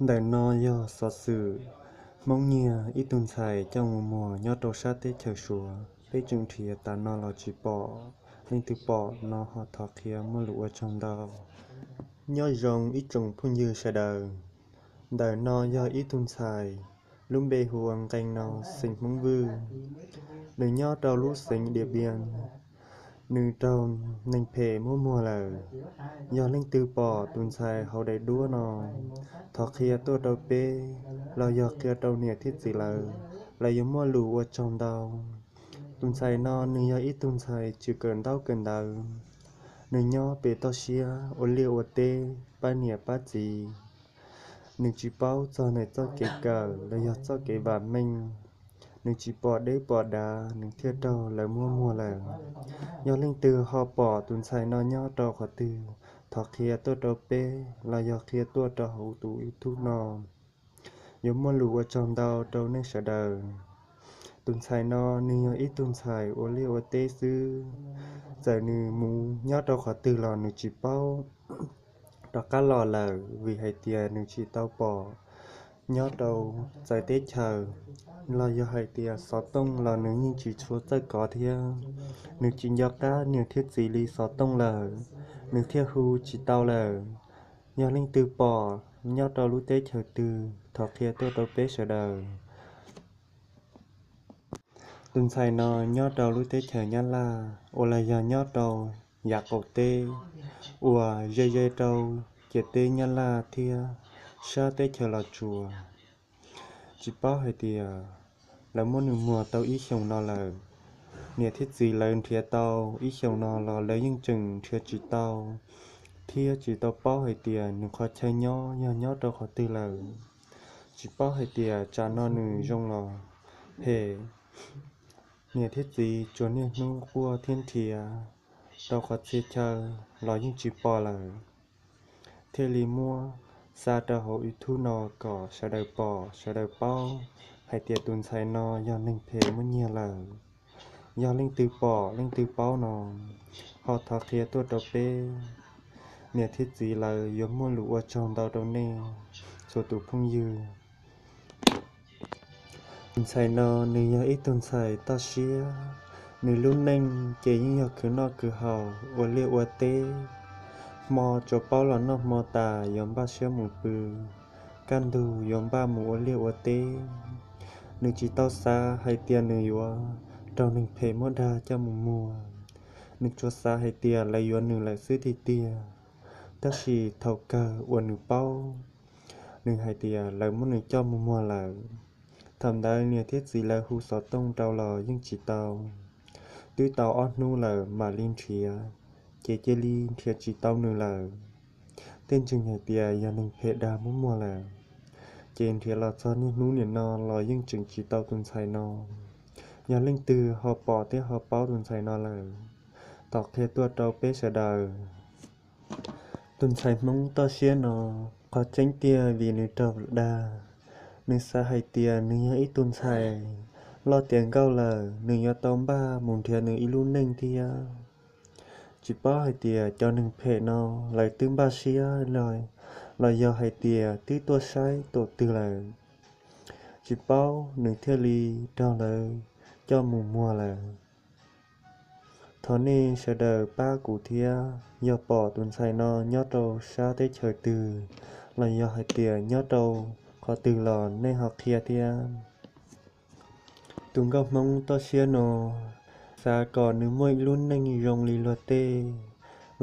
Ntawm no yog xov xwm Hmoob nyiag ib tug ntxhais coj mus muag nyob rau sab teb chaws Suav, peb tseem nrhiav tas no los tsis pom, leej twg pom no ho thov qhia muaj lus ua tsaug ntau. Nyob zoo ib tsoom phooj ywg sawv daws. Ntawm no yog ib tug ntxhais, lub npe hu ua Nqee no, xeem Hmoob Vwj. Nws nyob rau lub xeev Diam Npias, nws raug neeg phem muab muag lawm. Yog leej twg pom tus ntxhais hauv daim duab no, thov qhia tuaj rau peb los yog qhia rau niam thiab txiv lawv, lawv yuav muaj lus ua tsaug ntau. Tus ntxhais no nws yog ib tug ntxhais tsis kawm ntaub kawm ntawv, nws nyob pem toj siab ua liaj ua teb pab niam pab txiv. Nws tsis paub txog nws txoj kev kawm los yog txoj kev vam meej. Nws tsis pom deb pom dav, nws thiaj raug lawv muab muag lawm. Yog leej twg ho pom tus ntxhais no nyob rau qhov twg, thov qhia tuaj rau peb los yog qhia tuaj rau hauv tus YouTube no, yuav muaj lus ua tsaug ntau rau nej sawv daws. Tus ntxhais no nws yog ib tug ntxhais ua liaj ua teb xwb. Txawm nws mus nyob rau qhov twg los nws tsis paub rov qab los lawm, vim hais tias nws tsis tau pom nyob rau txawv teb chaws, los yog hais tias xov tooj los nws yeej tsis tshua txawj kov thiab. Nws tsis nco qab niam thiab txiv li xov tooj lawm, nws thiaj hu tsis tau lawm. Yog leej twg pom nyob rau lub teb chaws twg, thov qhia tuaj rau peb sawv daws. Tus ntxhais no nyob rau lub teb chaws Nyab Laj uas los yog nyob rau yav qaum teb uas ze ze rau ciam teb Nyab Laj thiab sab teb chaws Los Tsuas. Tsis paub hais tias lawv muab nws muag tau ib xyoos no lawm. Niam thiab txiv lawv nrhiav tau ib xyoos no los lawv yeej tseem nrhiav tsis tau, thiab tsis tau paub hais tias nws qhov chaw nyob yog nyob rau qhov twg lawm. Tsis paub hais tias tsam no nws zoo los phem, niam thiab txiv tsuas niaj hnub quaj thiab nrhiav rau qhov txhia chaw los yeej tsis pom lawm. Thiaj li muab xa rau hauv YouTube no kom sawv daws pom sawv daws paub hais tias tus ntxhais no yog neeg phem muab nyiag lawm. Yog leej twg pom leej twg paub no, ho thov qhia tuaj rau peb, niam thiab txiv lawv yuav muaj lus ua tsaug ntau rau nej txhua tus phooj ywg. Tus ntxhais no nws yog ib tug ntxhais toj siab, nws lub neej ces yeej yog khwv noj khwv haus ua liaj ua teb. Hmo tsuas paub los noj hmo tas yuav npaj siab mus pw, kaj ntug yuav npaj mus ua liaj ua teb. Nws tsis tau xav hais tias nws yuav raug neeg phem muab dag coj mus muag, nws tsuas xav hais tias lawv yuav nws lawm xwb tiag tiag. Tab sis thaum kawg uas nws paub, nws hais tias lawv muab nws coj mus muag lawm. Thaum ntawd niam thiab txiv lawv hu xov tooj rau los yeej tsis tau. Twb tau ob hnub lawm mam li nrhiav, ces cia li nrhiav tsis tau nws lawm. Tej ntseeg hais tias yog neeg phem dag muab muag lawm, ces nrhiav los txog niaj hnub niam no los yeej tseem tsis tau tus ntxhais no. Yog leej twg ho pom thiab ho paub tus ntxhais no lawm, thov qhia tuaj rau peb sawv daws. Tus ntxhais Hmoob toj siab no, qhov tseeb tiag vim nws raug dag, nws xav hais tias nws yog ib tug ntxhais loj tiav nkauj lawm, nws yuav tau npaj mus nrhiav nws ib lub neej thiab. Tsis paub hais tias cov neeg phem no lawv twb npaj siab los, los yog hais tias twb tuaj saib tuam twg lawm, tsis paub nws thiaj li raug lawv coj mus muag lawm. Thov nej sawv daws pab kuv thiab, yog pom tus ntxhais no nyob rau sab teb chaws twg, los yog hais tias nyob rau qhov twg los nej ho qhia thiab. Tus nkauj Hmoob toj siab no xav kom nws muaj ib lub neej zoo li luag tej,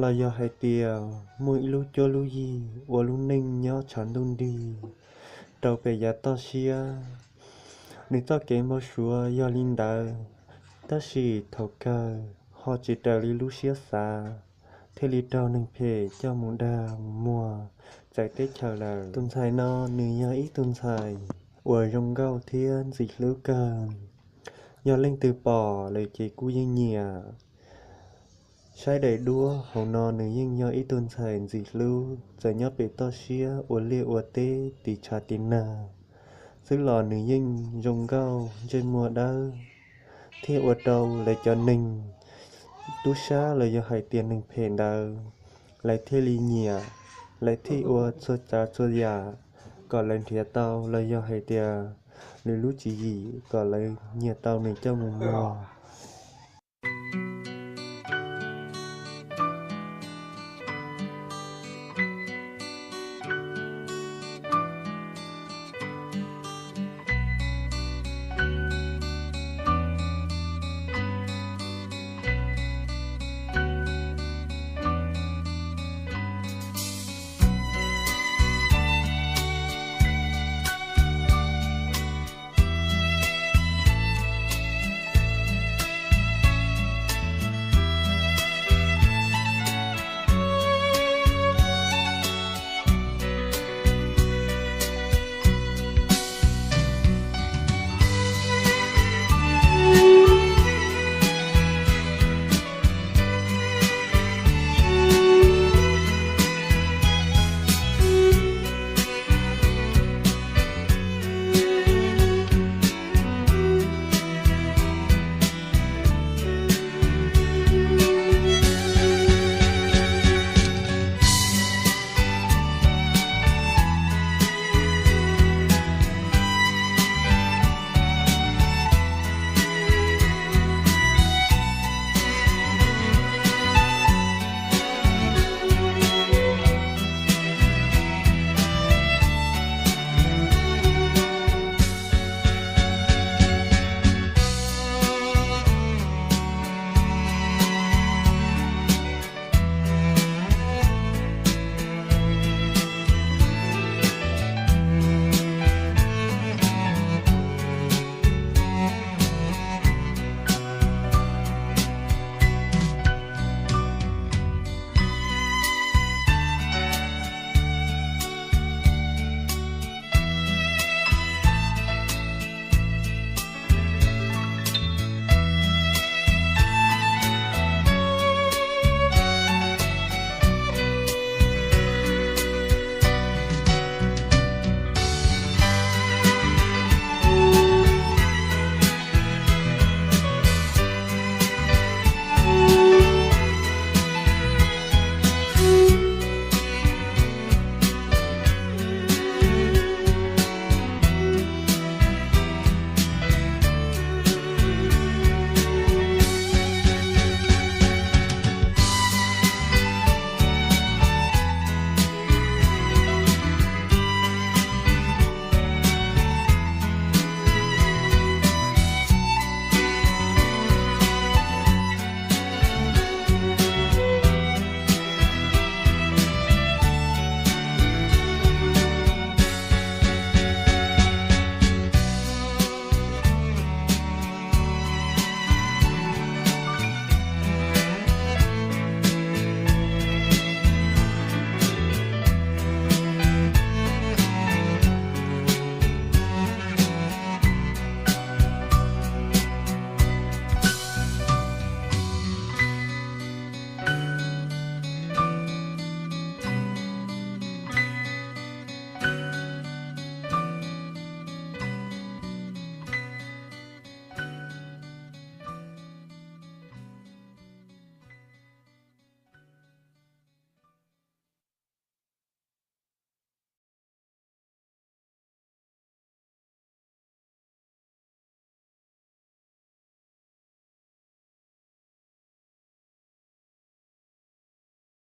los yog hais tias muaj ib lub cuab lub yig ua lub neej nyob tshav ntuj nrig rau pem yav toj siab. Nws txoj kev npau suav yog li ntawd, tab sis thaum kawg ho tsis raws li lub siab xav, thiaj li raug neeg phem coj mus dag mus muag txawv teb chaws lawm. Tus ntxhais no nws yog ib tug ntxhais uas zoo nkauj thiab ntxim hlub kawg. Yog leej twg pom lawm ces kuj yeej nyiam. Saib daim duab hauv no nws yeej yog ib tug ntxhais ntxim hlub, txawm nyob pem toj siab ua liaj ua teb tiv tshav tiv nag xwb los nws yeej zoo nkauj ntsej muag dawb, thiaj ua rau lawv cov neeg tub sab los yog hais tias neeg phem ntawd, lawv thiaj li nyiam, lawv thiaj ua txhua tsav txhua yam kom lawv nrhiav tau los yog hais tias lwm lub tswv yim kom lawv nyiag tau nws coj mus muag.